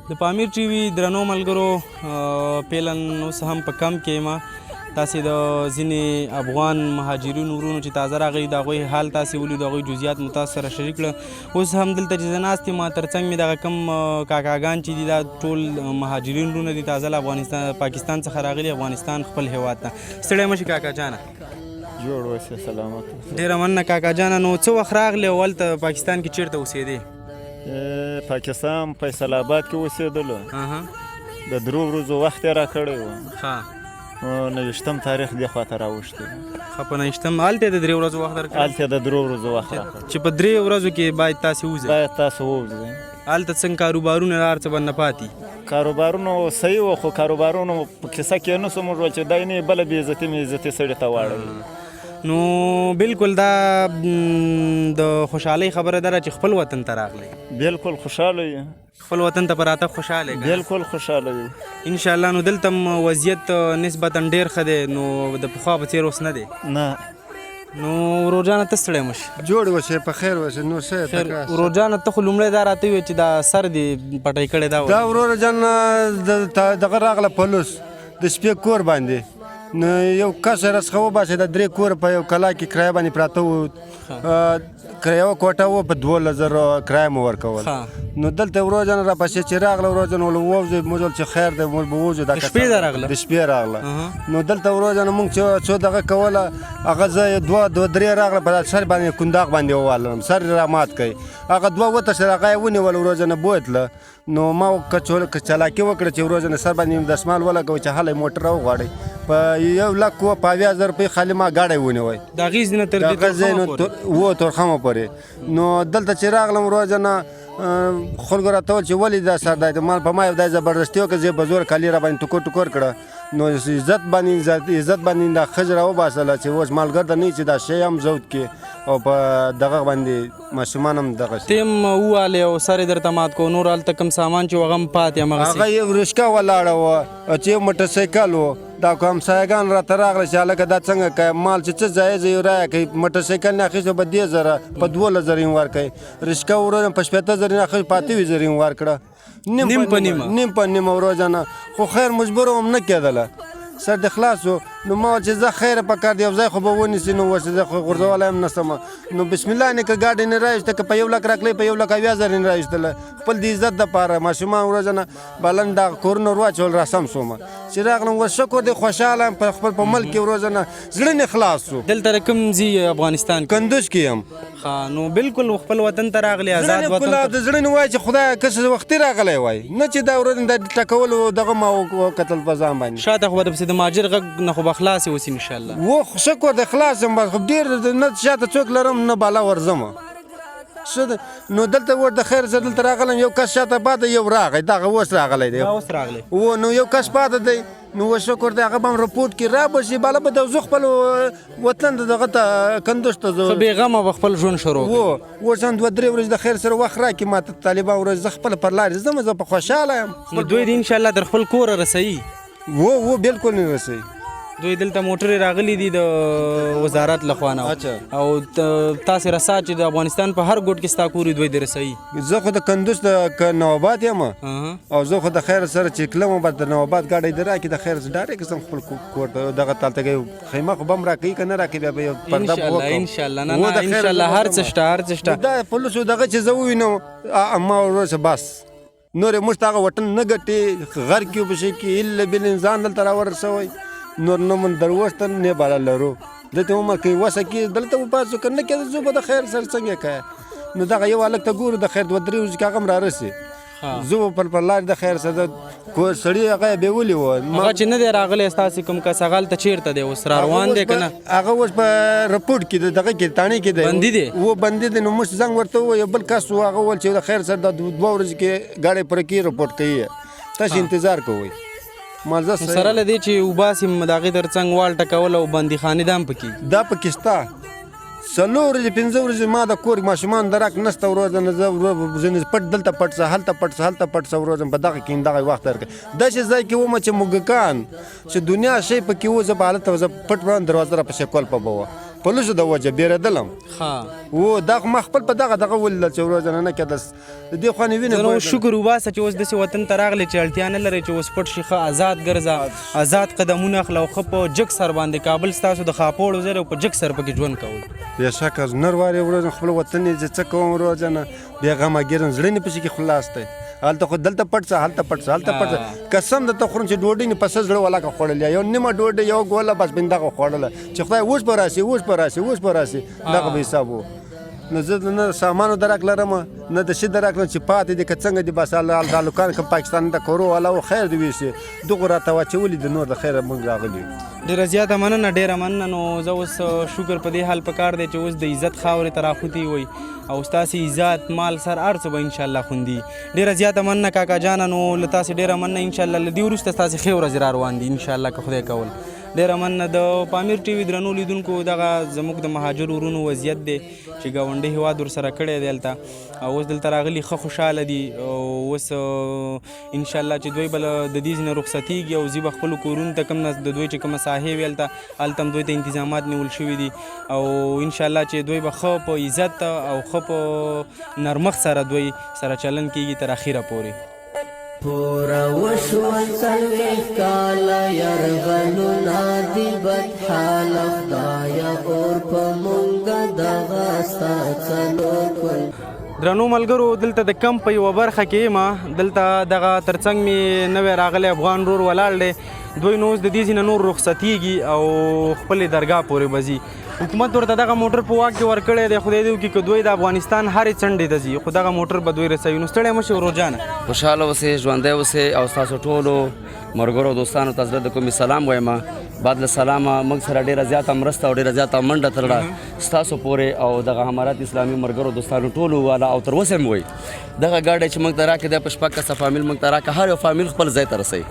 د پامیر ټي وي درنو ملګرو، فعلا اوس هم په کمپ کې یم. تاسې د ځینې افغان مهاجرینو ورونو چې تازه راغلي، د هغوی حال تاسې ولید، د هغوی جزئیات مو تاسو سره شریک کړه. اوس هم دلته چې زه ناست یم، تر څنګ مې دغه کوم کاکاګان چې دي، دا ټول مهاجرین ورونه دي، تازه له افغانستان، پاکستان څخه راغلي افغانستان خپل هیواد ته. ستړی مه شي کاکا جانه. جوړ اوسې، سلامت اوسې. ډېره مننه کاکا جانه. نو څه وخت راغلې او هلته پاکستان کې چېرته اوسېدې؟ پاکستان فیصل آباد کې اوسېدلو. د 3 ورځو وخت یې راکړی و. نو 29 تاریخ دې خواته راوښتی. ښه، په 29 هلته د 3 ورځو وخت درکړ؟ هلته د 3 ورځو وخت راکړ. چې په 3 ورځو کې باید تاسې ووځئ. باید تاسو ووځئ. هلته څنګه کاروبارونه، هر څه باندې پاتې؟ کاروبارونو صحیح و، خو کاروبارونو په کیسه کې نه سو. موږ ویل چې دی نه بله بې عزتي مې عزتي سړي ته واړوي. نو بالکل دا د خوشحالۍ خبره ده چې خپل وطن ته راغلی. بالکل خوشحاله یو. خپل وطن ته په راتګ خوشحاله یې؟ بالکل خوشحاله یو. ان شاء الله. نو دلته هم وضعیت نسبتا ډیر ښه دی، نو د پخوا په څېر اوس نه دی؟ نه. نو ورور جانه، ته ستړی مه شې. جوړ وشي، په خیر وشي، نو څه؟ خیر. ورور جانه، ته خو لومړی دا راته ووایه چې دا سر دې پټی کړی دا دا ولې؟ ورور جان، دغه راغله پولیس د شپې کور باندې، نو یو کس راڅخه وباسي. د درې کور په یو کلا کې کرایه باندې پراته وو. یوه کوټه وه، په 12,000 کرایه مو ورکول. نو دلته ورور جان راپسې چې راغله، ورور جان ول ووځئ. موږ ول چې خیر دی، موږ به ووځو. دا د شپې دا راغله؟ د شپې راغله. نو دلته ورور جان موږ چې څو دغه کوله، هغه زه دوه دوه درې راغله، په سر باندې کنداغ باندې ووالم، سر یې رامات کړ. هغه دوه وتښتېدل، هغه یې ونیول ورور جان، بوتله. نو ما چلاکي وکړه چې ورور جان سر باندې دستمال ولګوه چې هلی موټر راوغواړئ. په 1,70,000 روپۍ خالي ما ګاډی ونیوی. د هغې ځای نه تر دې دغه ځای تورخمه نو پورې؟ و تورخمه پورې. نو دلته چې راغلم ورور جانه، خلکو راته وویل چې ولې دا سر دی ما په ما یو دای زبردستي وکړه، زه په زور کالي را باندې ټوکر ټوکر کړه. نو عزت باندې عزت باندې دا ښځه راوباسله چې اوس مالګر ته نه چې دا شی هم ضبط کړي او په دغه باندې ماشومان هم دغه شي. ته هم ووالې او سر یې درته مات کو، نور هلته کوم سامان چې و هغه هم پاتې همغسې؟ هغه یو رشکه ولاړه وه چې یو موټرسایکل و. دا کوم همسایګان راته راغله چې هلکه دا څنګه کوې، مال چې څه ځای ځای رایه کوي. موټرسایکل نه اخیستو په دې زره، په 12,000 یې ورکوي. رشکه ورور په 60,000 نه اخیست، په 28,000 یې ورکړه. نیم په نیمه. نیم په نیمه ورور جانه. خو خیر، مجبور هم نه کېدله، سر دې خلاص و. نو ما ویل چې زه خیر په کار دی، یو ځای خو به ونیسي. نو اوس زه خو غورځولی هم نه سم. نو بسم الله نه که ګاډی نه راویسته، که په 1 لک راکړې، په 1,70,000 نه راویستله، خپل د عزت دپاره ماشومان ورور جانه بلند دغه کورونه ور واچول. راسم سوم چې راغلم، اوس شکر دی، خوشحاله یم په خپل په ملک کې. ورور جانه، زړه مې خلاص سو. دلته د کوم ځای افغانستان کې؟ کندوز کې یم. ښه، نو بالکل خپل وطن ته راغلی، زړه آزاد مې وطن کلا ته. د زړه نه وایي چې خدای که څه وختي راغلی وای، نه چې دا ورځ د ټکولو دغه ما وکتل په ځان باندې. شاته خو به درپسې د مهاجر غږ نه خو به خلاص یې اوس انشاءالله. و خو شکر دی، خلاص یم بس. خو ډېر نه شاته څوک لرم نه بالا ورځم. څه ده؟ نو دلته ور د خیر زه دلته راغلم، یو کس شاته پاته، یو راغی، دغه اوس راغلی دی. دا اوس راغلی؟ و، نو یو کس پاته دی. نو و شکر دی، هغه به هم رپورټ کې را به شي، بالا به د زه خپل وطن ته دغه ته کندوز ته ښه، زه بېغمه به خپل ژوند شروع کړې. و اوس هم دوه درې ورځې د خیر سره وخت راکړي ما ته طالبان، ورځ زه خپل پر لارې ځم، زه په خوشحاله یم. نو دوی دې انشاءالله تر خپل کوره رسوي. و و بالکل نه رسوي. دوی دلته موټرې راغلي دي د وزارت له خوا نه. او تاسې رسا چې د افغانستان په هر ګوټ کې ستا کور وي، دوی دې رسوي. زه خو د کندوز د نواباد یم. او زه خو د خیر سره چې کلم به د نواباد ګاډی دی راکړي، د خیر سره ډایرکټ ځم خپل کور ته. دغه تالتګۍ خیمه خو به هم راکوي که نه راکوي، بیا به یو پرده به انشاءالله. وکړم. انشاءالله، نه و نه د خیر انشاءالله زه هر به څه ځم. شته، هر څه شته. نو دا پولیسو دغه چې زه ووینم، ما ورور بس نور یې موږ ته هغه وطن نه ګټي، غر کې په شي کې الا بل انسان دلته راورسوی. نور نه مونږ دروښتل نه بالا لرو. دلته عمر کې وسه کې دلته وباسو، که نه کېده زه به د خیر سره څنګه کوې؟ نو دغه یو هلک ته ګورو، د خیر دوه درې ورځې کې هغه هم رارسي. زه به پر لارې د خیر سره کور سړي هغه یې بیولي و. هغه چې نه دی راغلی ستاسې کوم کس، هغه هلته چېرته دی اوس؟ را روان دی که نه؟ هغه اوس په رپورټ کې دی، دغه کې تاڼې کې دی. بندي دی؟ و بندي دی. نو موږ زنګ ورته وویل، یو بل کس و، هغه وویل چې د خیر سره د 2 ورځې کې ګاډی پوره کېږي، رپورټ کوي، تاسو انتظار کوئ. ما زه نو سره له دې چې وباسي د هغې تر څنګ وال ټکول او بندیخانې دا هم پکې؟ دا پکې شته. 4 ورځې 5 ورځې ما د کور ماشومان درک نشته ورور نه، زه ورور ځینې پټ دلته پټ څه، هلته پټ څه، هلته پټ څه. ورور په دغه کې دغه وخت درک داسې ځای کې وم چې موږکان چې دنیا شی پکې و، زه په حالت زه پټ وم، دروازه را پسې کول په به وه. پولیسو د وجه بیرېدلم. و دا خو ما خپل په دغه دغه ولیدل چې ورور جانه نه کېدل، د دې خوا نه وینې. نو شکر وباسه چې اوس داسې وطن ته راغلې چې اړتیا نه لرې چې اوس پټ شي، ښه ازاد ګرځه، ازاد قدمونه اخله او ښه په جګ سر باندې کابل ستاسو د خاپوړو ځای دی او په جګ سر پکې ژوند کوئ. بېشکه نر وارې ورور جان خپل وطن یې چې څه کوم ورور جانه، بې غمه ګیرم، زړه مې پسې کې خلاص دی. هلته خو دلته پټ شه، هلته پټ شه، هلته پټ شه، قسم درته خورم چې ډوډۍ مې په څه زړه ولاکه خوړلې، یو نیمه ډوډۍ یو ګوله بس مې دغه خوړله چې خدای اوس به راشي، اوس به راشي، اوس به راشي، دغه به حساب و. نو زه نه سامانو درک لرم نه د شي درک لرم چې پاتې دي که څنګه دي، بس دا هلکان کوم پاکستان د کورو والا و خیر دې ویسي، دغو راته واچولي دي، نور د خیره موږ راغلي یو. ډېره زیاته مننه، ډېره مننه. نو زه اوس شکر په دې حال په کار دی چې اوس د عزت خاورې ته راخوتي وئ او ستاسې عزت مال سر هر څه به انشاءالله خوندي. ډېره زیاته مننه کاکا جانه، نو له تاسې ډېره مننه. انشاءالله له دې وروسته ستاسې ښې ورځې را روان دي انشاءالله که خدای کول. ډېره مننه. د پامیر ټي وي درنو لیدونکو، دغه زموږ د مهاجرو ورونو وضعیت دی چې ګاونډي هیواد ورسره کړی دی هلته، او اوس دلته راغلي ښه خوشحاله دي. او اوس انشاءالله چې دوی به د دې ځای نه رخصتېږي او ځي به خپلو کورونو ته، کوم د دوی چې کومه ساحې وي هلته، هلته هم دوی ته انتظامات نیول شوي دي. او انشاءالله چې دوی به ښه په عزت او ښه په نرمښت سره دوی سره چلن کېږي تر اخیره پورې. پوره وشول 40 کاله یرغلونه دي بدحاله، خدایه اور په مونږه دغه ستا څلور کل. درنو ملګرو، دلته د کمپ په یوه برخه کې یم، دلته دغه ترڅنګ مې نوی راغلی افغان ورور ولاړ دی. دوی نو اوس د دې ځای نه نور رخصتېږي او خپلې درګاه پورې به ځي. حکومت ورته دغه موټر په واک کې ورکړی دی، خدای دې وکړي که دوی د افغانستان هرې څنډې ته ځي خو دغه موټر به دوی رسوي. نو ستړی مه شئ ورور جانه. خوشحاله اوسئ، ژوندی اوسئ او ستاسو ټولو ملګرو دوستانو ته زړه د کومې سلام وایم. بعد له سلامه موږ سره ډېره زیاته مرسته او ډېره زیاته منډه ترړه ستاسو پورې او دغه امارات اسلامي ملګرو دوستانو ټولو والا او تر اوسه هم وایي دغه ګاډی چې موږ ته راکړي دی په 6 کسه فامیل موږ ته راکړه، هر یو فامیل خپل ځای ته رسوي،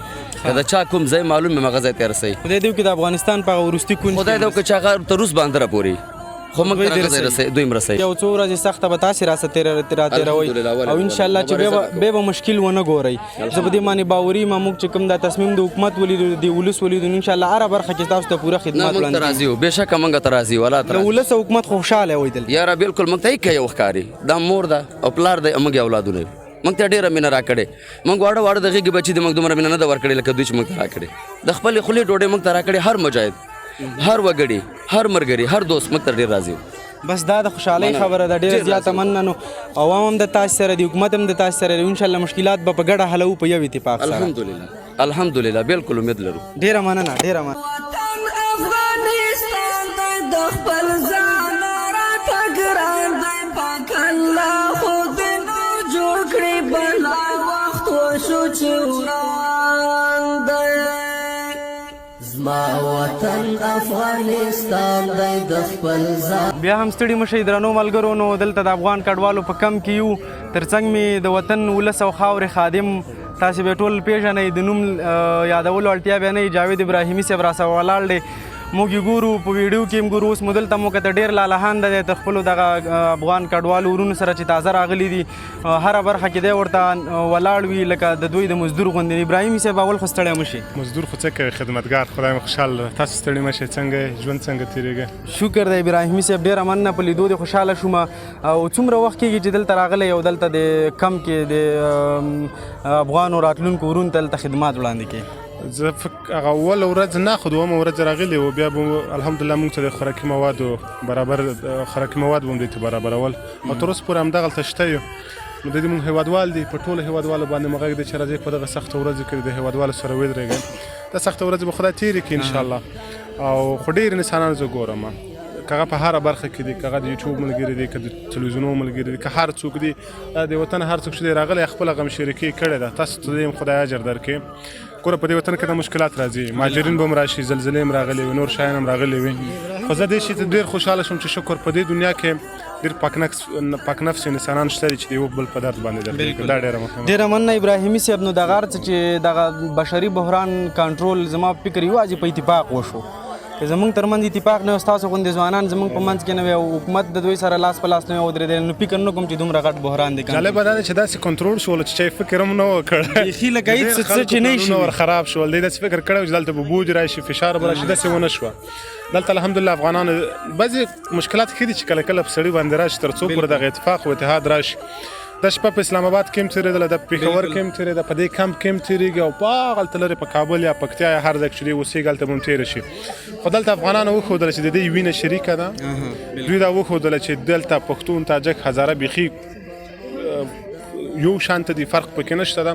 که د چا کوم ځای معلوم وي هغه ځای ته رسوي. خدای دې وکړي د افغانستان په هغه وروستي کونج خدای دې وکړي چې هغه تر روس باندې راپورې خو موږ ته هغه ځای رسوي، دوی هم رسوي. یو څو ورځې سخته به تاسې راسه تېروئ او انشاءالله چې بیا به مشکل ونه ګورئ. زه په دې باندې باوري یم، موږ چې کوم دا تصمیم د حکومت ولیدو، د ولس ولیدو، نو انشاءالله هره برخه کې تاسو ته پوره خدمت نه، موږ ته وړاندې راضي یو، بېشکه موږ ته راضي یو، الله ته د ولس او حکومت خو خوشحاله وئ دلته. یاره بالکل موږ ته هیڅ یو ښکاري، دا مور ده او پلار دی او موږ یې اولادونه یو، موږ ته ډېره مینه راکړې. موږ واړه واړه د غېږې بچي دي، موږ دومره مینه نه ده ورکړې لکه دوی چې موږ ته راکړې. د خپلې خولې ډوډۍ موږ ته راکړې، هر مجاهد، هر وګړي، هر ملګري، هر دوست موږ ته ډېر راضي و. بس دا د خوشحالۍ مننه. خبره ده. ډېره ډېر زیاته راضي و. مننه. نو عوام هم د تاسې سره دي، حکومت هم د تاسې سره دی، انشاءالله مشکلات به په ګډه حلوو په یو اتفاق سره. الحمدلله، الحمدلله، بالکل امید لرو. ډېره مننه، ډېره مننه. وطن افغانستان دی د خپل ځان راته ګران دی، پاک الله خو دې نور جوړ کړي، بلا وخت وشو چې وران دی. زما وطن افغانستان دی د خپل ځان. بیا هم ستړي مه شئ درنو ملګرو. نو دلته د افغان کډوالو په کمپ کې یو، ترڅنګ مې د وطن ولس او خاورې خادم، تاسې به ټول پېژنئ، د نوم یادولو اړتیا بیا نه وي، جاوید ابراهیمي صاحب راسره ولاړ دی. موږ یې ګورو په ویډیو کې هم ګورو. اوس مو دلته مو کته ډېر لالهانده دی تر خپلو دغه افغان کډوالو ورونو سره چې تازه راغلي دي، هره برخه کې دی ورته ولاړ وي لکه د دوی د مزدور غوندې. ابراهیمي صاحب اول خو ستړی مه شئ. مزدور خو څه کوي، خدمتګار، خدای مو خوشحاله لره. تاسو ستړي مه شئ، څنګه یې ژوند څنګه تېرېږي؟ شکر دی ابراهیمي صاحب، ډېره مننه، په لیدو دې خوشحاله شوم. او څومره وخت کېږي چې دلته راغلی او دلته د کمپ کې د افغانو راتلونکو ورونو ته دلته خدمات وړاندې کوي؟ زه هغه اوله ورځ نه، خو دویمه ورځ راغلی و، بیا به الحمدلله موږ ته د خوراکي موادو برابر، خوراکي مواد به هم دوی ته برابرول او تر اوسه پورې همدغلته شته یو. نو د دې موږ هېوادوال دي، په ټولو هېوادوالو باندې مو غږ دی چې راځئ په دغه سختو ورځو کې د هېوادوالو سره ودرېږئ. دا سخته ورځې به خدای تېرې کړي انشاءالله. او خو ډېر انسانان زه ګورم که هغه په هره برخه کې دي، که هغه د یوټیوب ملګري دي، که د تلویزیونو ملګري دي، که هر څوک دي، د وطن هر څوک چې دی راغلی خپله غمشریکي کړې ده. تاسو ته دې هم خدای اجر درکړي. ګوره په دې وطن کې دا مشکلات راځي، مهاجرین به هم راشي، زلزلې هم راغلې وي، نور شیان هم راغلي وي، خو زه دې شي ته ډېر خوشحاله شوم چې شکر په دې دنیا کې ډېر پاک نفس انسانان شته دي چې د یو بل په درد باندې دردېږي. دا ډېره مهمه ده. ډېره مننه ابراهیمي صاحب. نو دغه هر څه چې دغه بشري بحران کنټرول زما فکر یوازې په اتفاق وشو. که زمونږ ترمنځ اتفاق نه وي، ستاسو غوندې ځوانان زمونږ په منځ کې نه وي او حکومت د دوی سره لاس په لاس نه وي ودرېدلی، نو فکر نه کوم چې دومره غټ بحران دی. جالبه دا ده چې داسې کنټرول شول چې چا یې فکر هم نه وکړ. بیخي لکه هېڅ څه چې نه شي. ور خراب شول. دوی داسې فکر کړی و چې دلته به بوج راشي، فشار به راشي، داسې ونه شوه. دلته الحمدلله افغانانو بعضې مشکلات ښه دي چې کله کله په سړي باندې راشي، تر څو پورې دغه اتفاق او اتحاد راشي. دا شپه په اسلام آباد کې هم تېرېدله، د پېښور کې هم تېرېده، په دې کمپ کې هم تېرېږي، او په هغلته لرې په کابل یا پکتیا یا هر ځای کې چې دوی اوسېږي هلته به هم تېره شي. خو دلته افغانانو وښودله چې د دوی وینه شریکه ده. دوی دا وښودله چې دلته پښتون، تاجک، هزاره بیخي یو شانته دي، فرق پکې نشته ده.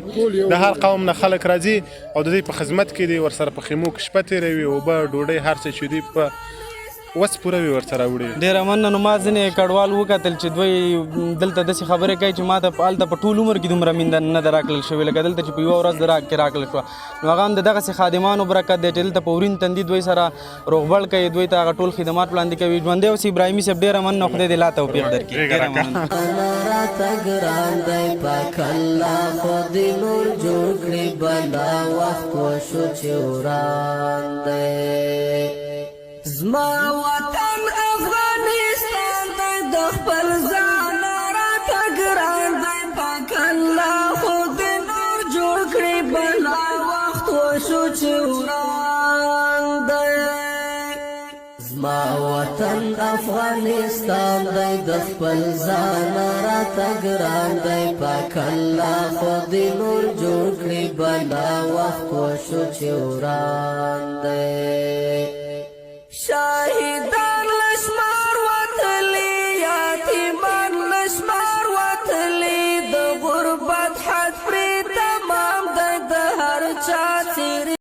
د هر قوم نه خلک راځي او د دوی په خدمت کې دي، ورسره په خیمو کې شپه تېروي، اوبه، ډوډۍ، هر څه چې دوی په وس پوره وي ورته راوړي. ډېره مننه. نو ما ځینې کډوال وکتل چې دوی دلته داسې خبرې کوي چې ما ته هلته په ټول عمر کې دومره مینده نه ده راکړل شوې لکه دلته چې په یوه ورځ کې راکړل شوه. نو هغه هم د دغسې خادمانو برکت دی چې دلته په ورین تندي دوی سره روغبړ کوي، دوی ته هغه ټول خدمات وړاندې کوي. ژوندی اوسې ابراهیمي صاحب، ډېره مننه، خدای دې لا توفیق درکړي. ډېره مننه. راته ګران دی پاک الله، خو دې نور جوړ کړي بلا وخت وشو چې وران دی. زما وطن افغانستان دی، د خپل ځان راته ګران دی پاک الله، خو دې نور جوړ کړي بلا وخت وشو چې وران دی. زما وطن افغانستان دی، د خپل ځان راته ګران دی پاک الله، خو دې نور جوړ کړي بلا وخت وشو چې وران دی.